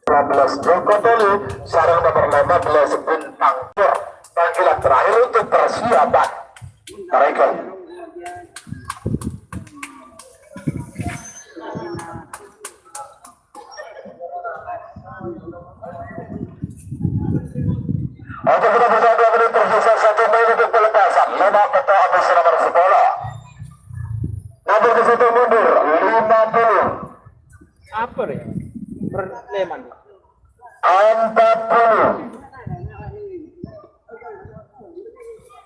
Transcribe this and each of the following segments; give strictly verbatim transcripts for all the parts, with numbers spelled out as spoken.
Lima belas Joko Tuli, sareng nomor lima belas Bintang Jor. Panggilan terakhir untuk persiapan. Mereka. Untuk kita bersatu ini tersisa satu menit untuk pelepasan. Lima betul habis nomor sepuluh. Nomor ke satu mundur, lima puluh. Apa nih? Berleman. Empat puluh.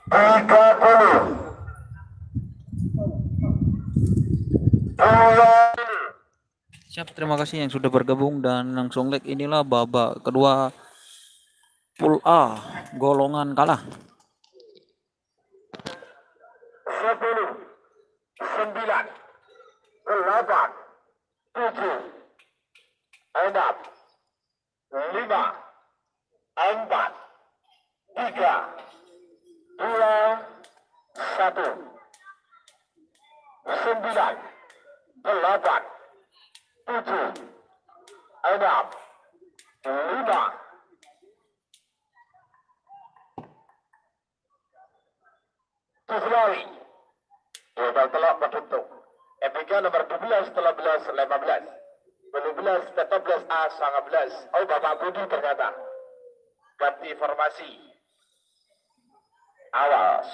Tiga puluh. Dua puluh. Siap, terima kasih yang sudah bergabung dan langsung like. Inilah babak kedua pool A, golongan kalah. Sepuluh, sembilan, delapan, tujuh, enam, lima, empat, tiga, dua, satu, sembilan, delapan, tujuh, enam, lima. Tujuh lali. Dua bal telok padunto. Epiga nomor dua belas, tiga belas, lima belas. Dua belas, tiga belas, A, sembilan belas. Oh, Bapak Budi ternyata. Ganti formasi. Awas.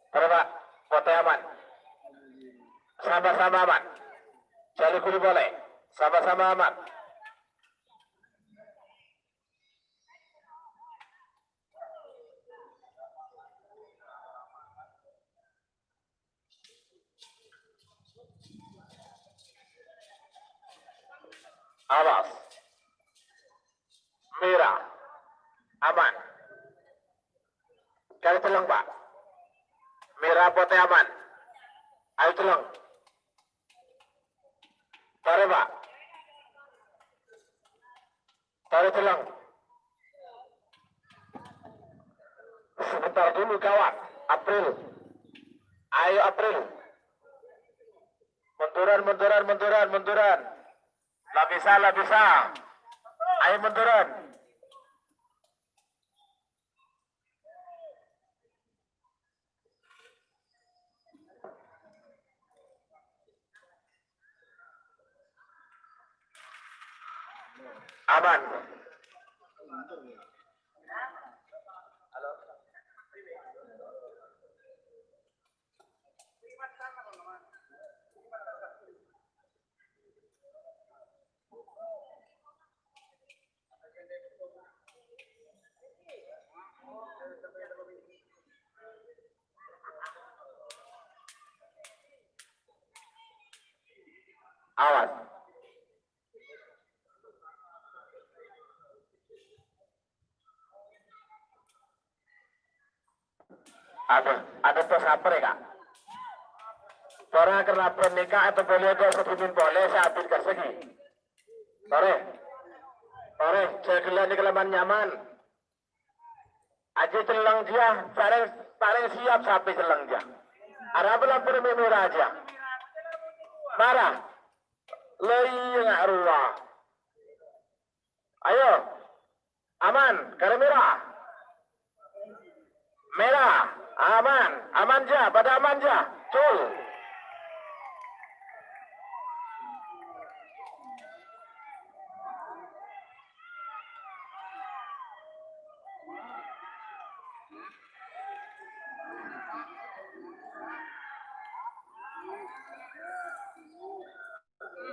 Terima, Kote aman. Sama-sama aman. Jali kuli boleh. Sama-sama aman. Awas. Merah. Aman. Kali teleng, Pak. Merah putih aman. Ayo teleng. Tarik, Pak. Tarik teleng. Sebentar dulu, kawan. April. Ayo, April. Munduran, munduran, munduran, munduran. La bisa, la bisa. Ayo, munduran. Aman. Awas. Ada, ada tos apa, Kak? Para kerabat nikah atau boleh ada sebutin boleh, saya ambil kasih. Sore. Sore, jagelan di kelaman nyaman. Aji celleng jiya, paling, paling siap sapi celleng jiya. Arapa lapor mimira jiya. Marah. Lha iyâ, nga' rowa. Ayo. Aman, karè mèra. Mèra. Aman. Aman jâ, padâ aman jâ. Cul.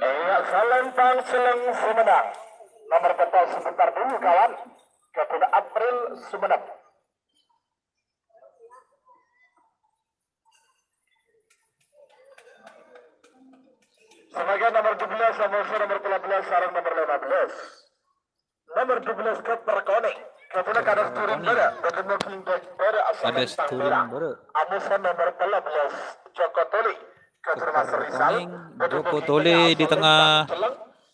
Iyâ, salèmpang sellèng Sumedang. Nomor kertas sebentar dulu, kawan. Kepada April Sumenep. Sebagai nomor dua belas, nomor, nomor tiga belas, sareng nomor lima belas. Nomor dua belas, Koper Konèng. Katuna kada seturin bara, bagi mogi bara asal Kada seturin bara. Amusan nomor tiga belas, Joko Tuli. Keper Koning, Joko Tole di tengah.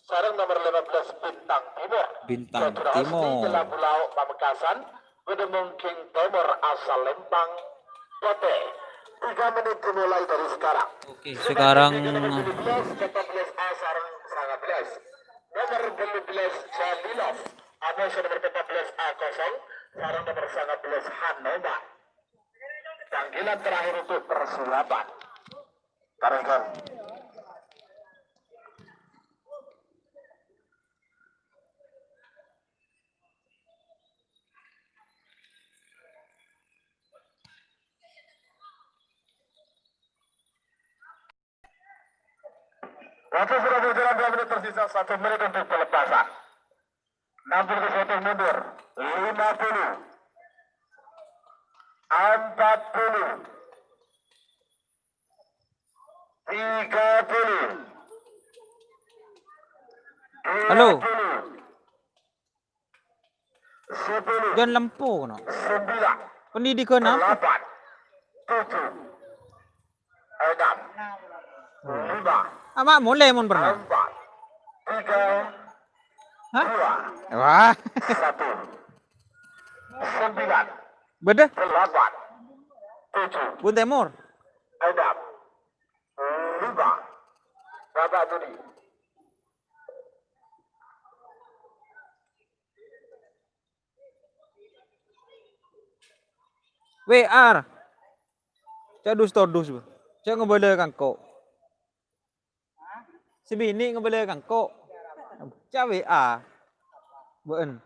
Sareng nomor lima belas Bintang Timur. Bintang Timur. Nyela Bulao Pamekasan, Gede Mungking Timur asal Lembang, Pote. Tiga menit dimulai dari sekarang. Oke, sekarang nomor tujuh belas, empat belas A sareng sembilan belas. Nomor dua belas Jamilov, Amos nomor empat belas A kosong, sareng nomor sembilan belas Hanoma. Panggilan terakhir untuk persiapan. Tarekan. Waktu sudah berjalan dua menit, tersisa satu menit untuk pelepasan. Enam puluh satu mundur, lima puluh, empat puluh, tiga puluh, Halo. Dua puluh, sepuluh, Jan lempo kono. Sembilan, Pendidikan apa? Delapan, tujuh, enam, lima, Ama mulai mon pernah. Empat, tiga, Hah? Dua, Wah. Satu, sembilan, Beda? Delapan, tujuh, Bun Temur. Enam, lima. Bapak Budi. W R. Ca'dus todus, Bu. Ca'ngabâlâ ka engko'. Sè binè' ngabâlâ ka engko'. Ca' W A. Bâ'en.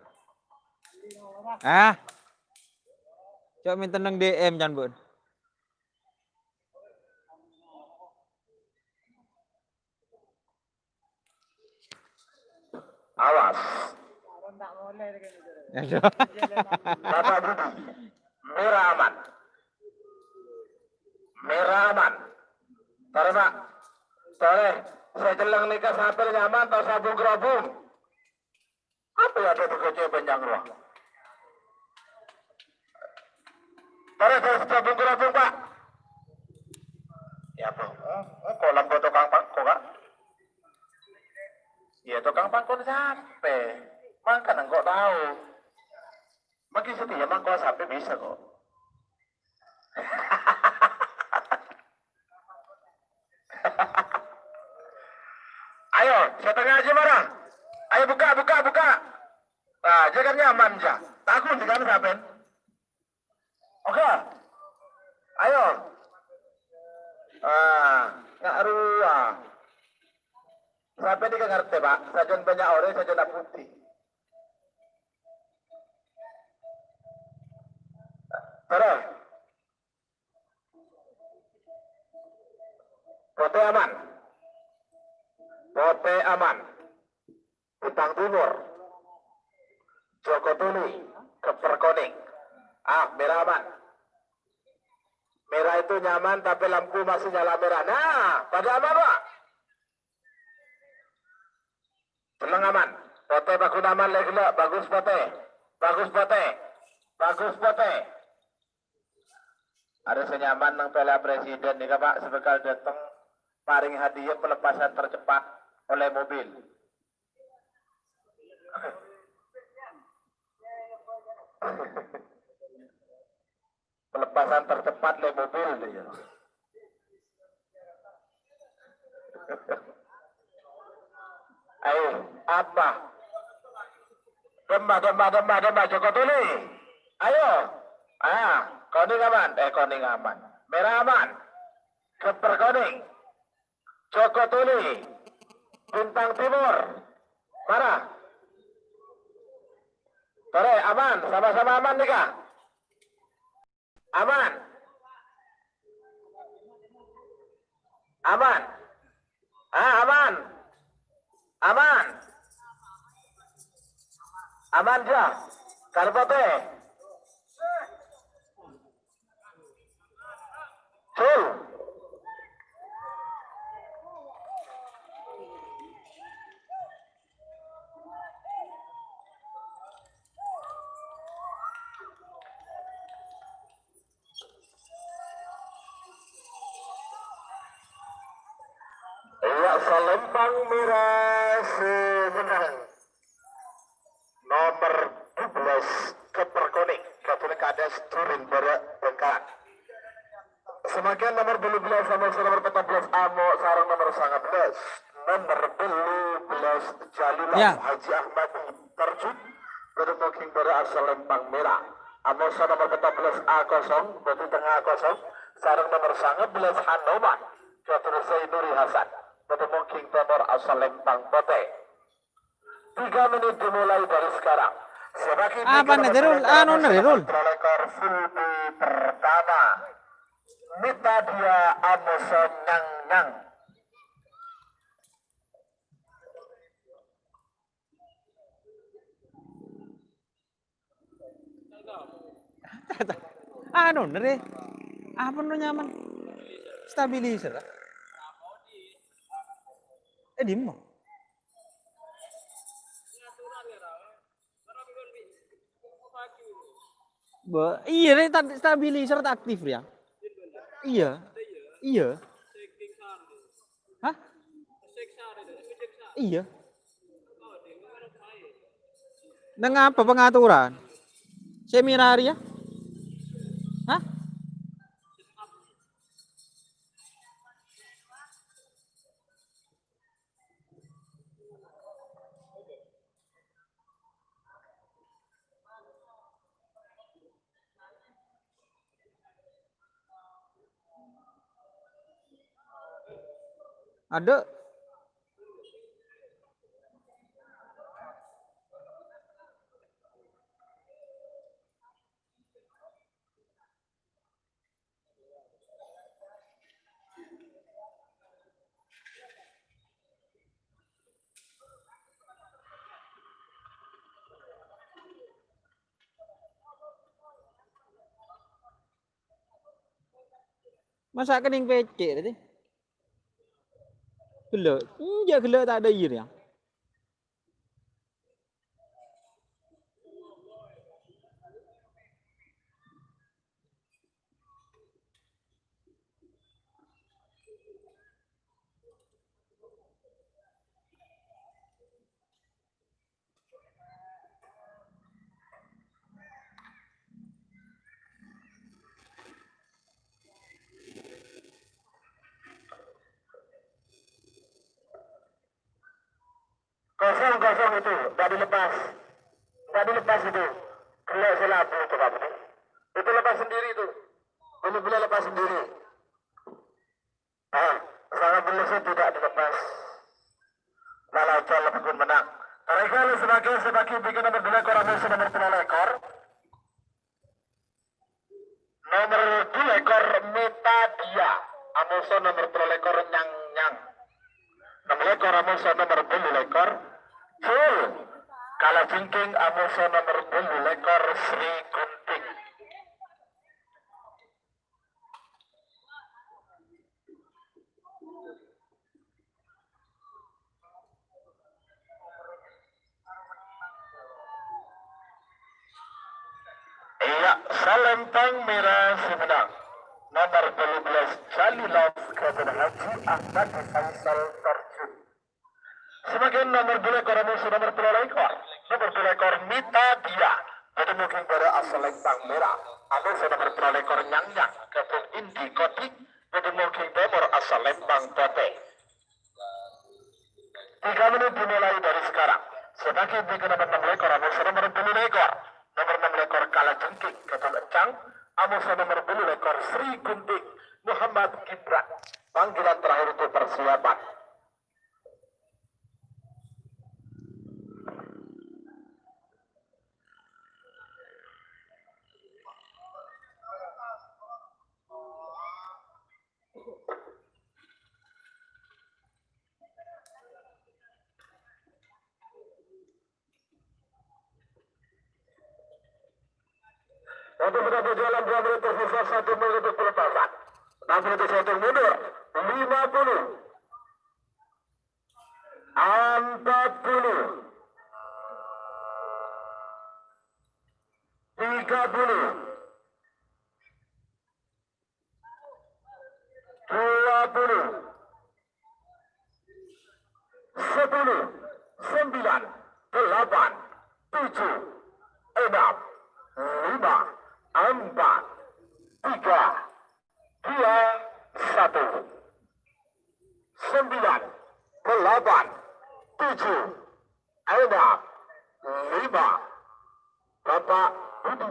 Ah. Ca' mènta neng D M can bâ'en. Awas. Bapak Budi, mèra aman. Mèra aman. Tarèma. Soleh, sè celleng nèka sapè nyaman ta' sabung-kerabung? Apa ya ada tiga cewek panjang roh? Para saya sudah bungkul-bungkul, Pak. Ya, Pak. Oh, oh, kolam kok tukang pangko, Kak? Ya, tukang pangko sampai. Makan engkau tahu. Makin setia mangko sampai bisa kok. Ayo, setengah aja marah. Ayo buka, buka, buka. Nah, jangan nyaman ya. Takut kan sampean? Oke. Ayo. Ah, nggak ruah. Sampai ini ngerti, Pak. Sajan banyak orang, sajan putih. Terus. Pote aman. Pote aman. Bintang Timur. Joko Tuli. Keper Koning. Ah, mèra aman. Mèra itu nyaman, tapi lampu masih nyala mèra. Nah, pada aman, Pak? Tenang aman. Pote bagus aman, lek gella. Bagus Pote. Bagus Pote. Bagus Pote. Ada sè nyaman nang Piala Presiden nèka, Pak, sè bhâkal dâteng parèng hadiah pelepasan tercepat oleh mobil. Pelepasan tercepat oleh mobil, ya. Ayo, apa? Domba, domba, domba, domba, Joko Tuli. Ayo. Ah, Koning aman. Eh, Koning aman. Mèra aman. Keper Koning. Joko Tuli. Bintang Timur. Mana? Tore, aman. Sama-sama aman nèka. Aman. Aman. Ah, aman. Aman. Aman, ya. Karpete. Sul. Salempang mèra sè mennang. Nomer dua belas, Keper Konèng, ghâbuna Kades Duren Bârâ' Bângkalan. Samakèan nomer bâllu bellâs, nomer, nomer pèttong bellâs Amo sareng nomer sanga bellâs, nomer bâllu bellâs Jalilaf Haji Ahmad Tarjun, bâdâ mongking bârâ' asal Lempang Mèra. Amo sa nomer pèttong bellâs A kosong, bâdâ tengnga kosong, sareng nomer sanga bellâs Hanoman, ghâbuna Zainuri Hasan, bâdâ mongking tèmor asal Lempang Potè. Tiga menit dimulai dari sekarang. Semakin apa nih, Rul? Anu nih, Rul. Lekor full B pertama. Mita dia Amoso Nyang Nyang. Anu, nere. Apa no nyaman? Stabilizer. Eh, di mana? Ba, iya, re, ta-, stabilizer ta aktif, ya? Iya. Iya. Hah? Iya. Neng apa pengaturan? Seminar, ya? Hah? Ada. Masa' kennèng pècè' tadi? Ghellâ'. Enjâ' ghellâ' ta' ada iyâ, ya. Kosong, kosong itu, nggak dilepas. Nggak dilepas itu. Kena selabu itu, Pak. Itu lepas sendiri itu. Bulu-bulu lepas sendiri. Ah, sangat berlepas, tidak dilepas. Malah calon pun menang. Taregal sebagai, sebagai bikin nomor dua lekor, Amoso nomor dua lekor. Nomor dua lekor Mita Dia. Amoso nomor dua lekor Nyang Nyang. Enam lekor Amoso nomor bulu lekor. Full. Kalajengking Amoso nomor bulu lekor Sri Gunting. Iyâ, salempang mèra sè mennang. Nomor dua belas Jalilaf ghâbuna Haji Ahmad Faisal Tarjun. Samakèan nomor dua lekor, Amoso nomor tello lekor. Nomor dua lekor Mita Dia. Bâdâ mongking bârâ' asal Lempang Mèra. Amoso nomor tello lekor Nyang Nyang. Ghâbuna Indi Kodik. Bâdâ mongking tèmor asal Lempang Potè. Tiga menit dimulai dari sekarang. Sè bâgi bâgi nomor enam lekor, Amoso nomor bulu lekor. Nomor enam lekor Kalajengking, Ghâbuna Encang. Amoso nomor bulu lekor Sri Gunting, Muhammad Gibran. Panggilan terakhir untuk persiapan. Untuk sudah berjalan dua menit tersisa satu menit untuk pelepasan. Enam menit satu mundur. Lima puluh. Empat puluh. Tiga puluh. Dua puluh. Sepuluh, sembilan, delapan, tujuh, enam, lima, empat, tiga, dua, satu. Sembilan, delapan, tujuh, enam, lima. Bapak Budi.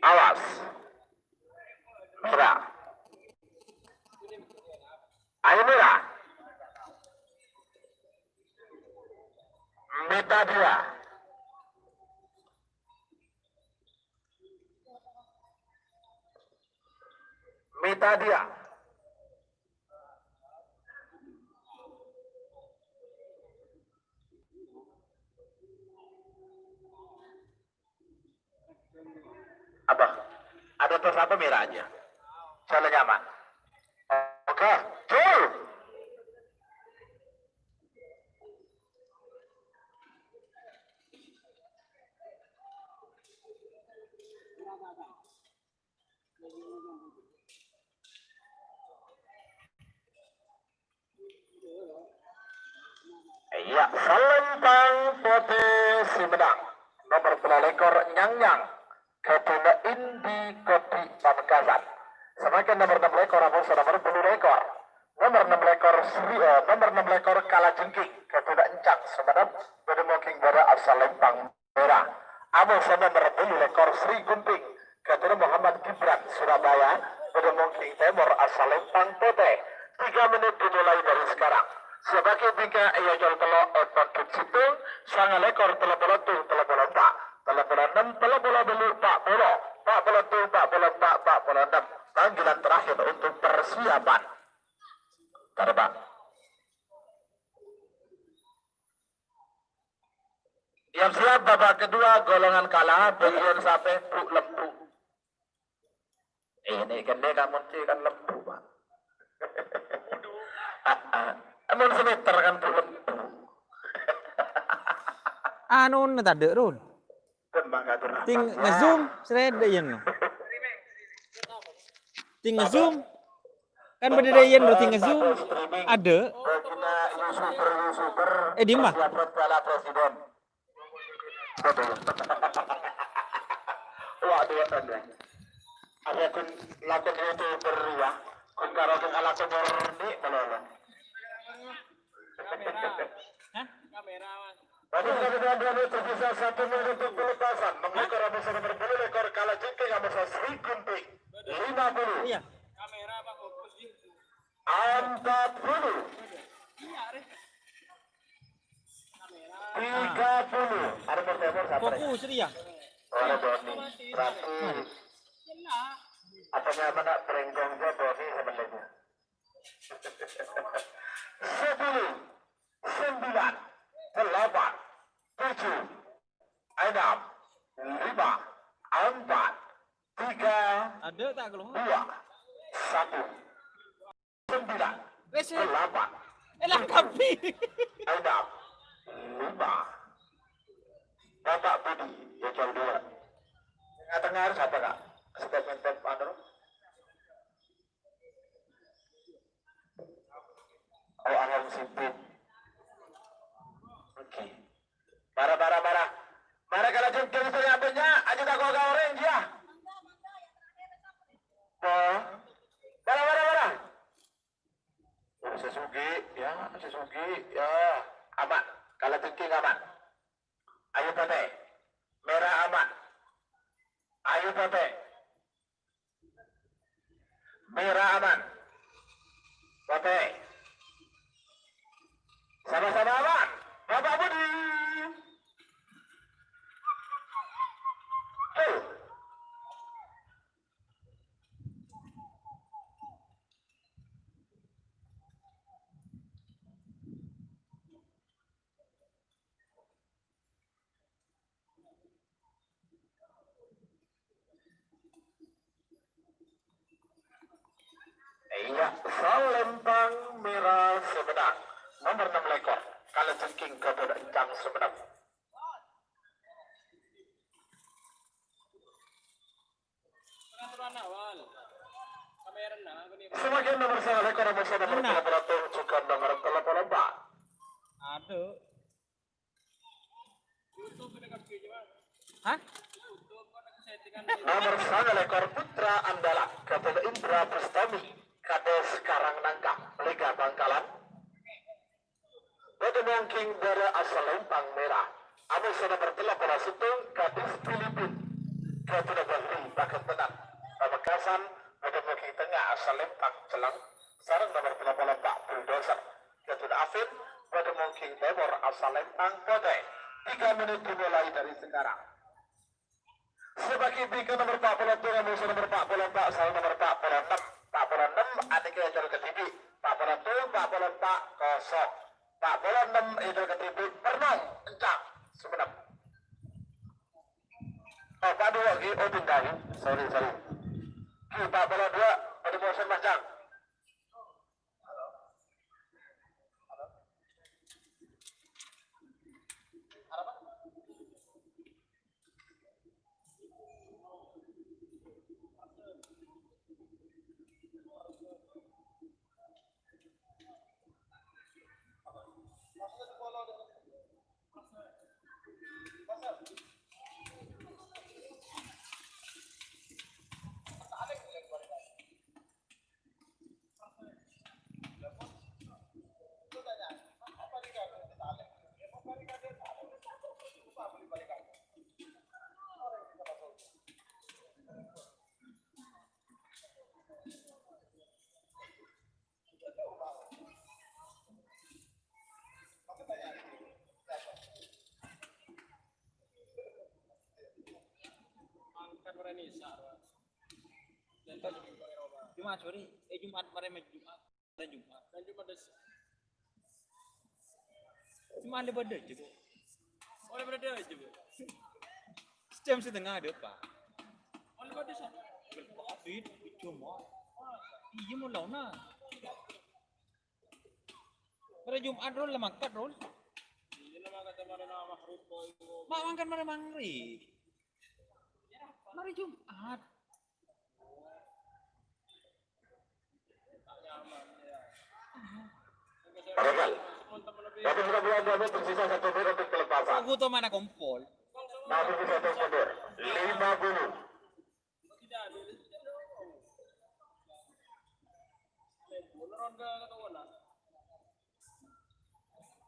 Awas. Mera. Ayo, Mera. Meta dia. Meta dia. Apa? Ada tos apa merahnya? Salah nyaman. Oke, Jul. Iyâ, Salempang Potè sè mennang. Nomer tello lèkor, Nyang-nyang. Ghâdhuwânna Indi Kodi Pamekasan. Samangkèn nomer ennem lèkor, amoso nomer tello lèkor. Nomer ennem lèkor Sri, eh, nomer ennem lèkor Kalajengking. Ghâdhuwânna Encang Sumenep. Bâdâ mongkèng bârâ' Salempang Mera. Amoso nomer tello lèkor Sri Gunting, ghâdhuwânna Muhammad Gibran, Surabaya, bâdâ mongkèng tèmor Salempang Potè. Tiga menit dimulai dari sekarang. Sè bâgi bingka è Yojol tello' è Pondhut Sèttong, sanga lèkor, tello polo tong, tello polo empa', tello polo ennem, tello polo tello', pa' polo, pa' polo tong, pa' polo empa', pa' polo ennem. Panggilan terakhir untuk persiapan. Terbang. Siap-siap, babak kedua, golongan kalah, bâgiyân sapè bu' lembu. Eh, ini kan dia kamu sih kan lembu, Pak. Ah, ah. Amun semeter kan bu' lembu. Anu, ne tadâ', Rul. Kembang katur. Ting nge-zoom, srèdhâ yen no. Ting nge-zoom. Kan bâdâ dâ' yen ro ting nge-zoom. Adâ'. Bagi na youtuber-youtuber. Eh, di ma? Siap buat Piala Presiden. Betul. Waduh, ada. Ada kun lakon youtuber ya. Kun karo kun ala kubur ni, belum. Kamera. Hah? Kamera, Mas. Bapak Ibu, tersisa satu menit untuk pelepasan. Mengekor Abu Salam berbulu ekor, Kalajengking Abu Sri Gunting. Lima puluh. Iya. Kamera apa fokus sih? Empat puluh. Iya, Rek. Kamera. Tiga puluh. Ada pertemuan siapa, Rek? Fokus, Ria. Oh, ada Doni. Berarti. Jelas. Apa namanya, Brenggong aja Doni sebenarnya. Sepuluh, sembilan, delapan, tujuh, enam, lima, empat, tiga, Ada tak keluar? Dua, satu, sembilan, Wes, eh. Delapan, Eh, lah, tapi. Enam, lima. Bapak Budi, ya, jam dua. Tengah-tengah harus apa, Kak? Step, step, anu. Oh, ahong sipit. Oke. Para, para, para. Para, Kalajengking sè bânnya', aja tako' ka orèng, ya. Oh. Para, para, para. Oh, sè soghi, ya, sè soghi, ya. Aman. Kalajengking aman. Ayo, Potè. Mera aman. Ayo, Potè. Mera aman. Potè. Sama-sama aman. Bapak Budi. Tuh. Salempang Mèra Sumedang, nomer ennem lèkor, kalajengking Ghâdhuwân Encang Sumedang. Samangkèn nomer sanga lèkor, nomer sanga lèkor, Ana. Nomer tello polo tello, jhughân nomer tello polo empa'. Aduh. Hah? Nomer sanga lèkor, Putra Andalan, Ghâdhuwân Indra Bustami, Kadus Karangnangka, Lèga Bangkalan. Bâdâ mangkèng dârâ asalèmpang mèra. Amèsa nomer tello polo sèttong, Kadus Filipin, Ghâdhuwân Bahri, Pagentenan. Pamekasan, bâdâ mangkèng tengnga asalèmpang celleng, sareng nomer tello polo empa', Bulldozer. Ghâdhuwân Afin, bâdâ mangkèng tèmor asalèmpang potè. Tiga menit dimulai dari sekarang. Sè bâgi pèkka nomer pa' polo tello, amèsa nomer pa' polo empa', sareng nomer pa' polo ennem. Pa' polo ennem anèka èdâl kadhibi'. Pa' polo tello, pa' polo empa', kosong. Pa' polo ennem èdâl kadhibi', Pernong, Encang, Sumedang. Oh, pa' duwâ' ghi, oh, pindah ghi. Sorry, sorry. Ghi, pa' polo duwâ', bâdâ motion, Mas Cang. Jumat sore, eh, Jumat, marè ma-, Jumat. Marè Jumat. Jumat lè bâdâ jâ, Bu. Oleh bâdâ jâ, Bu. Jam setengah ada, Pak. Oleh bâdâ sa-, Jumat. Iyâ, mau laona. Marè Jumat, Rul, la mangkat, Rul. Iyâ, la mangkat, marè na maghrib, kok. Ma' mangkat marè maghrib. Marè Jumat. Gagal. Waktu sudah dua belas menit, tersisa satu menit untuk pelepasan. Aku tuh mana kompol? Nah, tersisa satu menit. Lima puluh.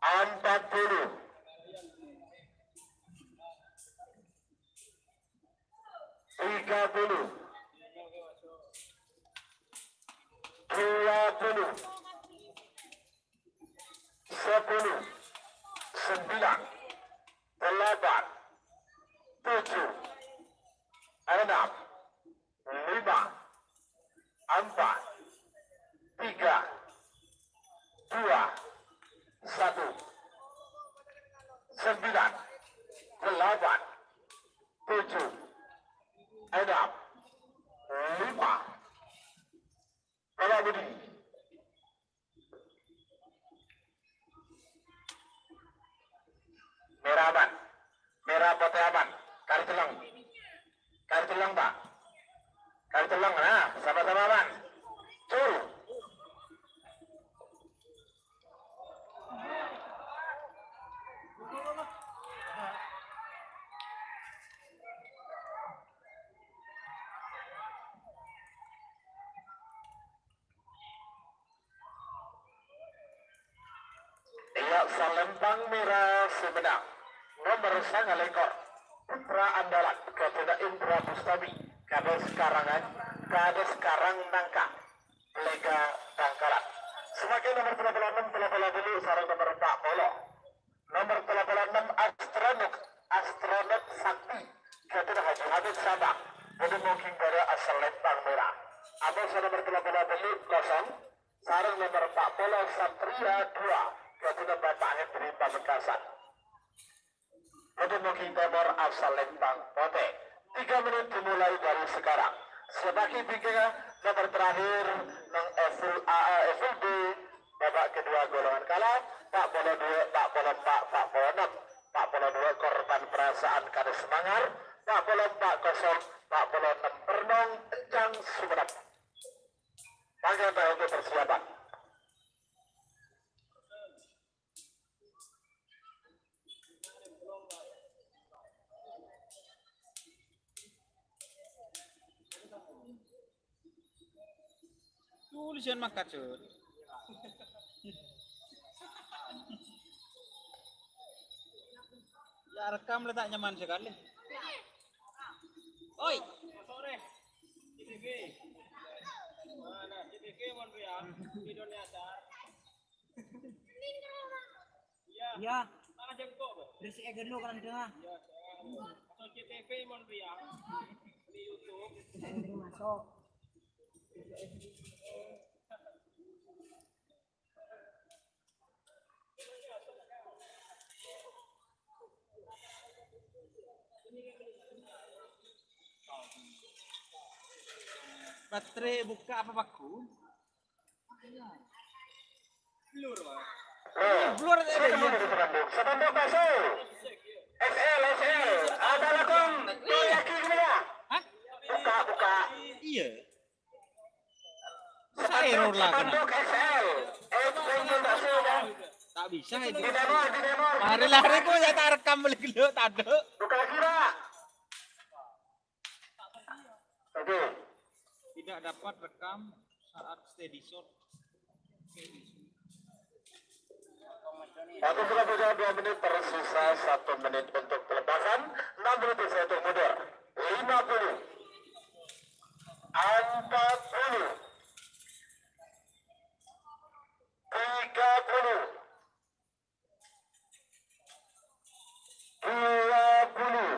Empat puluh. Tiga puluh. Dua puluh. Sepuluh. Sembilan. Delapan. Tujuh. Enam. Lima, empat, tiga, dua, satu, sembilan, delapan, tujuh, enam, lima. Bapak Budi. Mèra aman. Mèra potè aman. Karè celleng. Karè celleng, Pak. Karè celleng, nah, sama-sama aman. Cul. Iyâ, salempang mèra sè mennang, nomer sanga lèkor, Putra Andalan, Ghâdhuwânna Indra Bustami, Kadus Karangan, Kadus Karangnangka, Lèga Bangkalan. Samangkèn nomer tello polo ennem, tello polo tello, sareng nomer empat polo. Nomer tello polo ennem, Astronot, Astronot Sakti, Ghâdhuwânna Haji Hamid Sabang, bâdâ mangkèng dârâ asalèmpang mèra. Amèsa nomer tello polo tello, kosong, sareng nomer empat polo, Satria dua, Ghâdhuwânna Bapak Hendri Pamekasan. Bâdâ mangkèng tèmor asalèmpang potè. Tiga menit dimulai dari sekarang. Sè bâgi pèkka Nomor terakhir, neng F full A, eh, F full B, babak kedua golongan kalah, empat puluh dua, empat puluh empat, empat puluh enam, empat puluh dua korban perasaan Kades Mangar, empat puluh empat kosong, empat puluh enam Pernong, Encang, Sumenep. Mangga untuk persiapan. Tulisan makassar. Ya, rekam le ta' nyaman sekali. Oi. Sore. C T V. Mana C T V mon ya? Indonesia. Iya. Iya. Mana jengkok, Bos? Bersih aja dulu kalau di tengah. Iya, saya. Masuk C T V mon ya. Di YouTube. Masuk. Baterai buka apa paku? Blur, Pak. Blur aja deh, iya. Sepanduk, sepanduk bakso. X L, X L. Ada lagu. Tuh, yakin gini ya? Hah? Buka, buka. Iya. Saya error lah kena. Spanduk X L. Eh, itu yang belum tak show, kan? Tak bisa itu. Di demo, di demo. Lari-lari kok ya tak rekam balik dulu, tado. Buka lagi, Pak. Oke. Tidak dapat rekam saat steady shot. Waktu sudah berjalan dua menit, tersisa satu menit untuk pelepasan. Enam menit sisa untuk mundur. Lima puluh. Empat puluh. Tiga puluh. Dua puluh.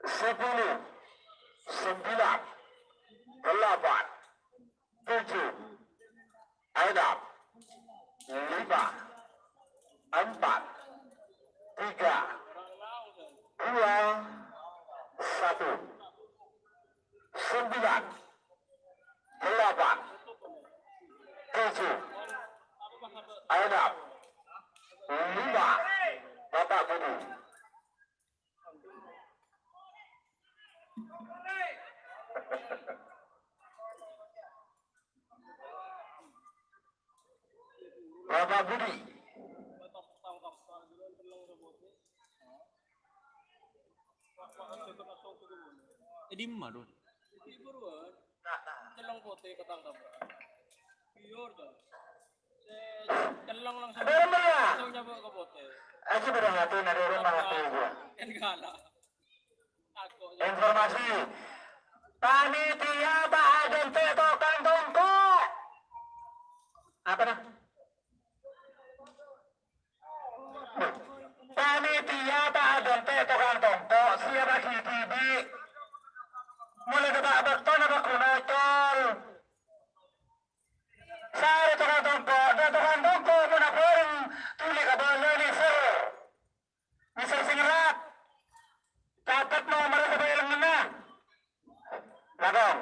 Sepuluh, sembilan, delapan, tujuh, enam, lima, empat, tiga, dua, satu, sembilan, delapan, tujuh, enam, lima, Bapak Budi. Bapak Budi. Eh, di mana, Dul? Di Purwan. Nah, nah. Celong putih ketangkep. Biar, Dul. Saya celong langsung, Dul, ya. Langsung nyabut ke putih. Aja berhati, nanti orang malah tahu gua. Kan kalah. Aku. Informasi. Panitia tak ada tukang tongkok. Apa, nah? Panitia ta' adhântè' tokang tongko', sè bâgi dhibi'. Molaè ka ta' bâktona bâkto nocol. Sarè tokang tongko', dâ' tokang tongko' mon abhâreng dhuli ka bâlâ nèser. Nèser sè ngerrat. Catet nomerra sè bâ' è lengngenna. Lakong.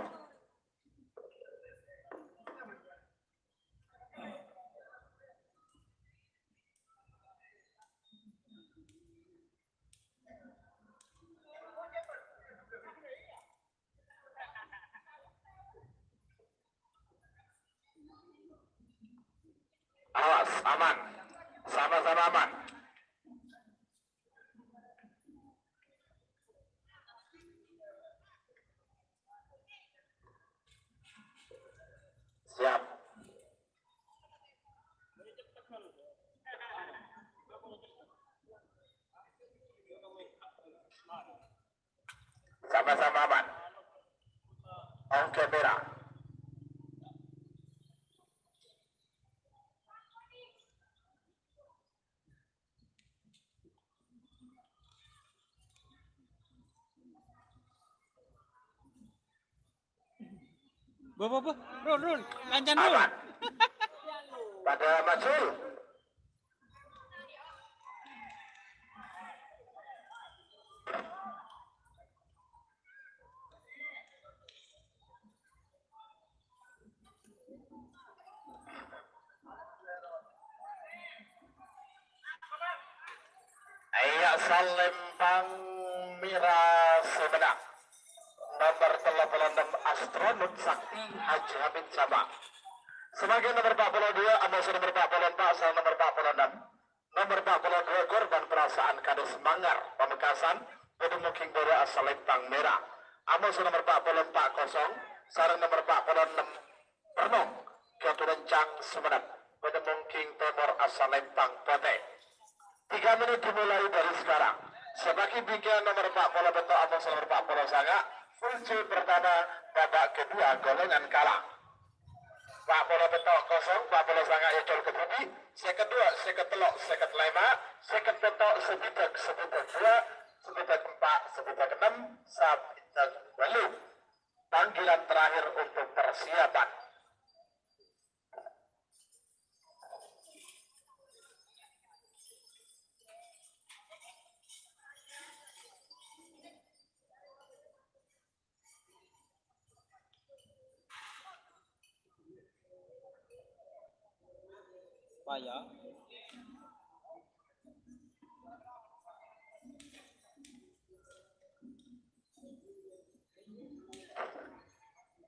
Awas, aman. Sama-sama aman. Siap. Sama-sama aman. Oke, merah. Bâ, bâ, bâ. Run, run. Kancana, run. Aman. Padâ maju. Salempang mèra sè mennang. Nomer tello polo ennem Astronot Sakti Haji Hamid Jama. Samangkèn nomer empat puluh dua, amoso nomer empat puluh empat, sareng nomer empat puluh ennem. Nomer empat puluh dua, Korban Perasaan Kades Manggar Pamekasan, padâ mungkin dâri Salempang Mèra. Amoso nomer empat puluh empat kosong, sareng nomer empat puluh ennem Pernong, Katurencang Sumenep, padâ mungkin tèmor Salempang Potè. Tiga menit dimulai dari sekarang. Sè bâgi bingkèyan nomer empat puluh petto' amoso nomer empat puluh sanga, full C pertama, babak kedua golongan kalah. Empat puluh petto' kosong, empat puluh sanga ècol kadhibi', sèket dua, sèket tello', sèket lèma', sèket petto', sabidhâk, sabidhâk dua, sabidhâk empa', sabidhâk ennem, sabidhâk bâllu'. Panggilan terakhir untuk persiapan. Paya.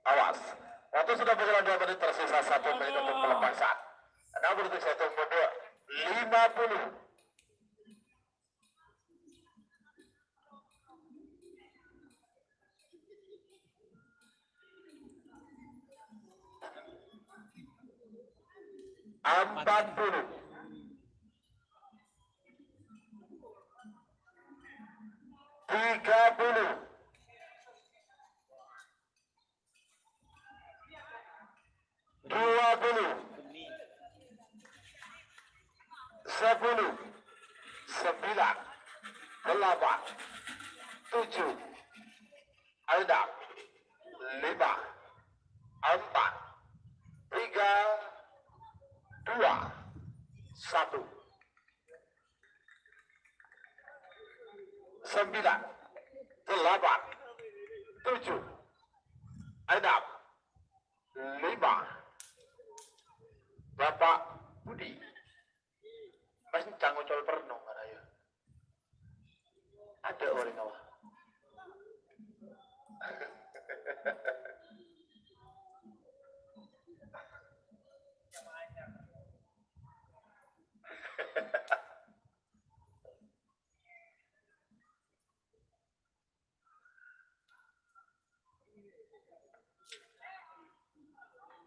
Awas. Waktu sudah berjalan dua menit, tersisa satu menit untuk pelepasan. Enam puluh tujuh, satu mundur. Lima puluh. Empat puluh. Tiga puluh. Dua puluh. Sepuluh. Sembilan. Delapan. Tujuh. Enam. Lima. Empat. Tiga. Dua. Satu. Sembilan, delapan, tujuh, enam, lima. Bapak Budi. Mas, cang ocol pernong, ana ya. Ada orang awak.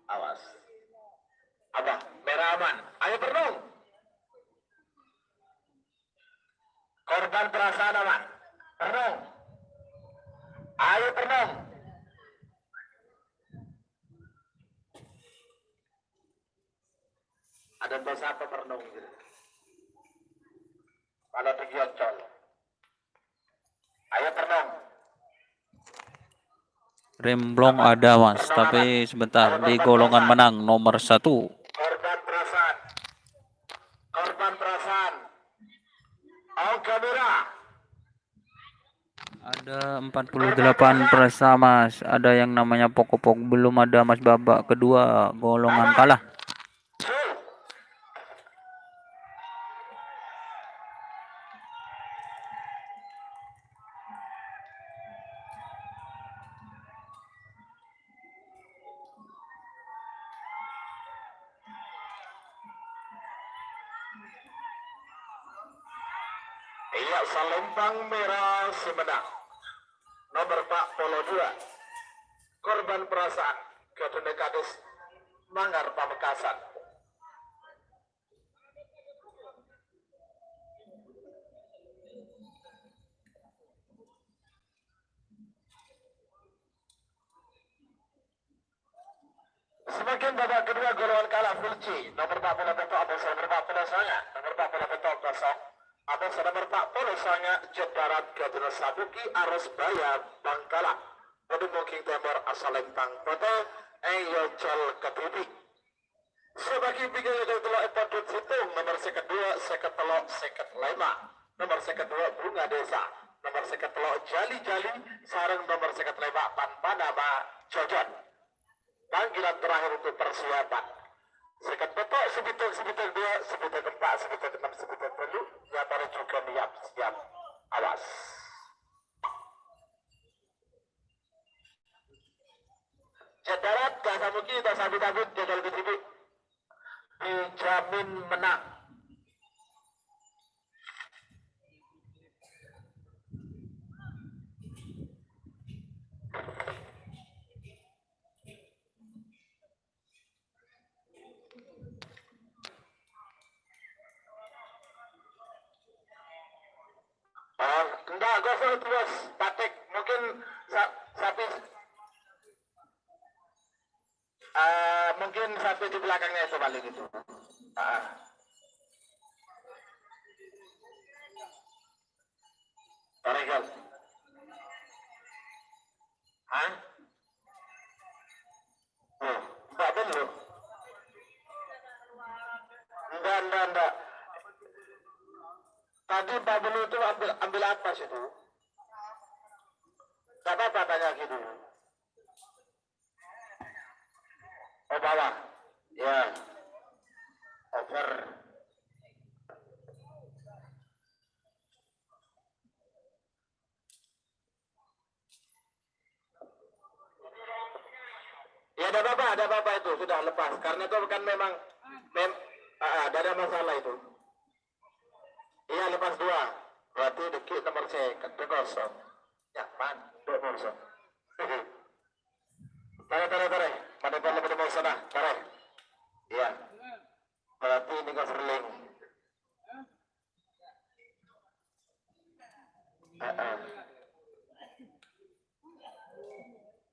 Awas. Apa? Mèra aman. Ayo, pernong. Korban perasaan aman. Pernong. Ayo, pernong. Ada bahasa apa pernong gitu? Kalau pergi ocol. Ayo, pernong. Remblong ada, Mas, tapi sebentar, di golongan menang nomor satu. Korban perasaan. Korban perasaan. Angka merah. Ada empat puluh delapan persa, Mas. Ada yang namanya Pokopok. Belum ada, Mas, babak kedua, golongan kalah. Iyâ, Salempang Mèra sè mennang. Nomer empat puluh dua. Korban perasaan, Gadunna Kades Manggar Pamekasan. Samangkèn babak kedua golongan kalah full C, nomer empat puluh petto' amoso nomer empat puluh sanga, nomer empat puluh petto' kosong, amoso nomer empat puluh sanga, Jetaran Gadunna Sabuki Arosbaya Bangkalan. Padâ mungkin tèmor Salempang Potè, èyocol kadhibi'. Sè bâgi bingkèyan tello' èpadhut sèttong, nomer sèket dua, sèket tello', sèket lèma'. Nomer sèket dua Bunga Desa, nomer sèket tello' Jali-jali, sareng nomer sèket lèma' Tanpa-nama Jojon. Panggilan terakhir untuk persiapan. Sèket petto', sabidhâk, sabidhâk dua, sabidhâk empa', sabidhâk ennem, sabidhâk bâllu', nyatana jhughân niyat siap. Amin mennang. Oh, enggak, kosong itu, Bos. Patek. Mungkin sa-, sapi, eh, mungkin sapi di belakangnya itu paling itu. Ah. Tarekat. Hah? Oh, Pak Belu. Enggak, enggak, enggak. Tadi Pak Belu itu ambil, ambil apa sih itu? Enggak apa-apa, tanya lagi dulu. Oh, bawah. Ya. Over. Ya, tidak apa-apa, tidak apa-apa itu. Sudah lepas. Karena itu kan memang, mem-, ah, ah, tidak ada masalah itu. Iya, lepas dua. Berarti dikit nomor seket, kosong. Ya, man, dua kosong. Tarik, tarik, tarik. Pada, pada, pada mau sana, tarik. Iya. Berarti ini coverling. Heeh.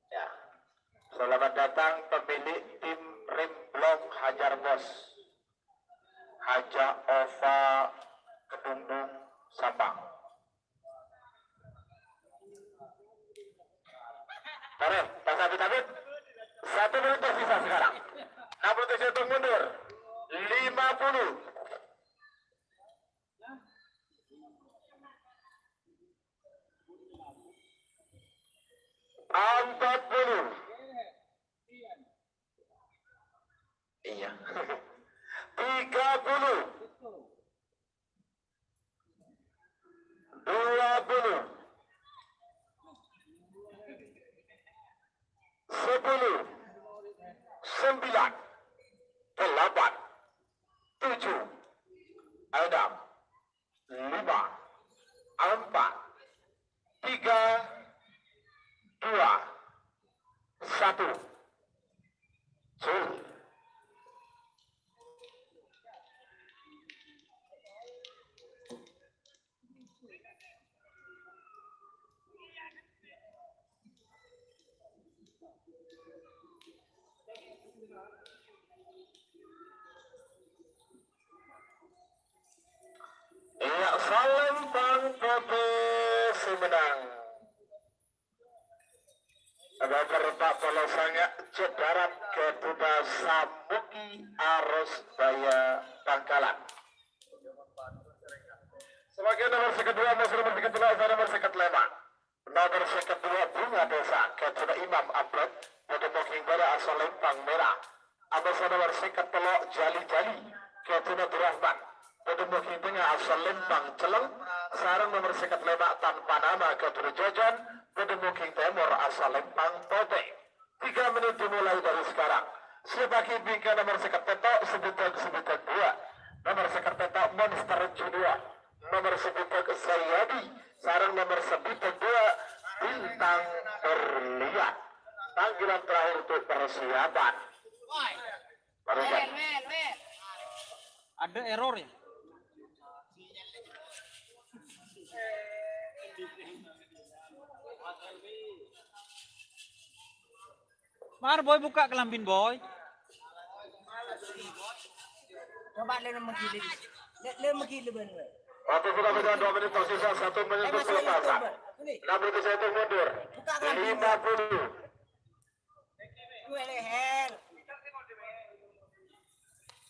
Ya. Selamat datang pemilik tim Rimblong Hajar Bos. Haja Ova Kedungdung Sampang. Tarik, Pak Sabit Sabit. Satu menit tersisa sekarang. Enam puluh tujuh hitung mundur. Lima puluh. Empat puluh. Iya. Tiga puluh. Dua puluh. Sepuluh. Sembilan. Delapan. Tujuh. Enam. Lima. Empat. Tiga. Dua. Satu. Sul. Iyâ, Salempang Putih sè mennang. Nomor empat puluh sanga' Jadarat Ghedhuna Samuki Arosbhâjâ Bhângkalan. Sebagai nomor sè kaduwâ, maso nomor sè katello', nomor sè katello'. Nomor sè kaduwâ, Bunga Dhisa, Ghedhuna Imam Abad, bâdâ Moging Bârâ' asal Lèmpang Mèra. Amassa nomor sè katello', Jali-Jali, Ghedhuna Durrahman, bâdâ Moging Tengnga asal Lèmpang Celleng, sareng nomor sè katello', Tanpa Nama, Ghedhuna Jojon, bâdâ Moging Tèmor asal Lèmpang Potè. Tiga menit dimulai dari sekarang. Siap bâgi bingka nomor sè kapètto', Sebitek, Sebitek dua. Nomor sè kapètto', Monster Junior. Nomor sè bidhâk, Zayadi. Sareng nomor sè bidhâk dua, Bintang Berlian. Panggilan terakhir untuk persiapan. Barusan. Ada error ya? Mar, Boy, buka kelambin, Boy. Coba lu nemu gila. Lu, lu nemu gila, Bang. Waktu sudah beda dua menit tersisa, satu menit untuk pelepasan. Enam puluh satu mundur. Buka kelambin, Bang. Lima puluh. Gue leher.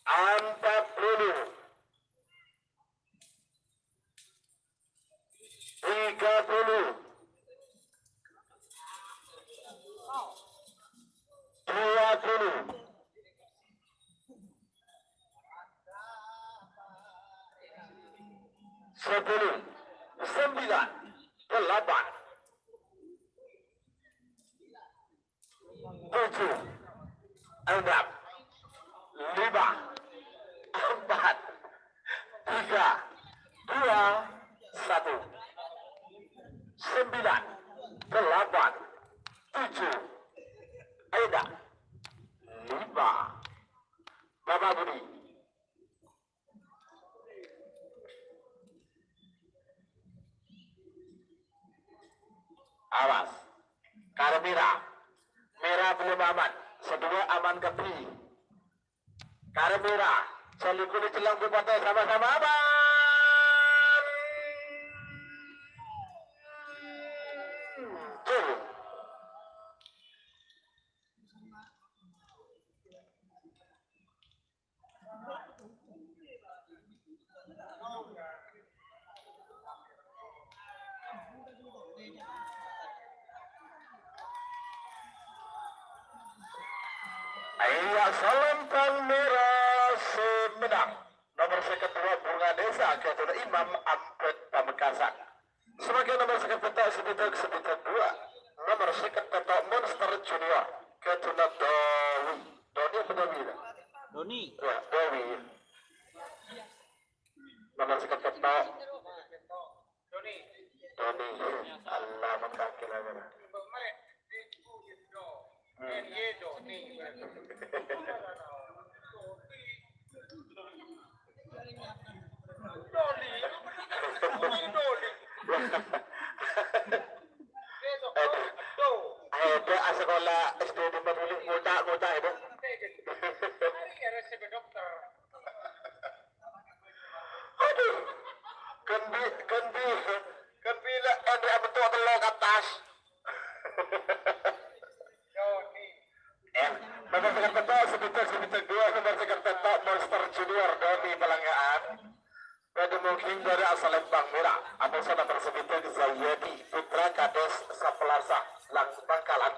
Empat puluh. Tiga puluh. Dua puluh. Sepuluh. Sembilan. Delapan. Tujuh, enam, lima, Awas. Karè mèra. Mèra belum aman. Sè duwâ' aman kabbhi. Karè mèra. Sè li kulitnya cellèng bhu potè sama-sama aman. Tuh. Iyâ, salempang mèra sè mennang. Nomer sèket duwâ', Bunga Desa, ghâdhuwânna Imam Ambet Pamekasan. Samangkèn nomer sèket pètto', Sè Bidhâk, Sè Bidhâk duwâ'. Nomer sèket pètto', Monster Junior, ghâdhuwânna Doni. Doni apa Dewi, ta? Doni. Yâ, Dewi. Nomer sèket pètto'. Doni. Allah, mangkakè la, ya. Hmm. Ayo, Dok, asakola S D di Maduli, ngoca'-ngoca' itu. Aduh. Kan bi-, kan bi-, kan bilâ andi' abentuk tello' ka attas. Eh, nomer sèket pètto', Sè Bidhâk, Sè Bidhâk duwâ', nomer sèket pètto', Monster Junior, Doni Palanggaan. Bâdâ mongging dâri Asalèmbang Mèra, amoso nomer sè bidhâk Zayyadi, putra Kadès Sapalasa, Lang Bangkalan.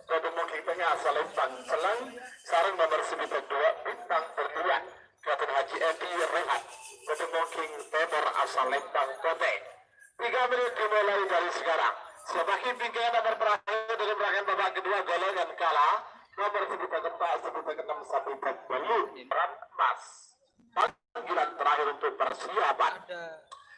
Bâdâ mongging tèngnga Asalèmbang Cellèng, sareng nomer sè bidhâk duwâ', Bintang Berlian, ghâdhuwânna Haji Edi Rehan. Bâdâ mongging tèmor Asalèmbang Potè. Tiga menit dimulai dari sekarang. Semakin tinggi nomor terakhir dari perangkaian babak kedua, golongan kala, nomor sè bidhâk empa', sè bidhâk ennem, sè bidhâk bâllu'. Peran emas. Panggilan terakhir untuk persiapan.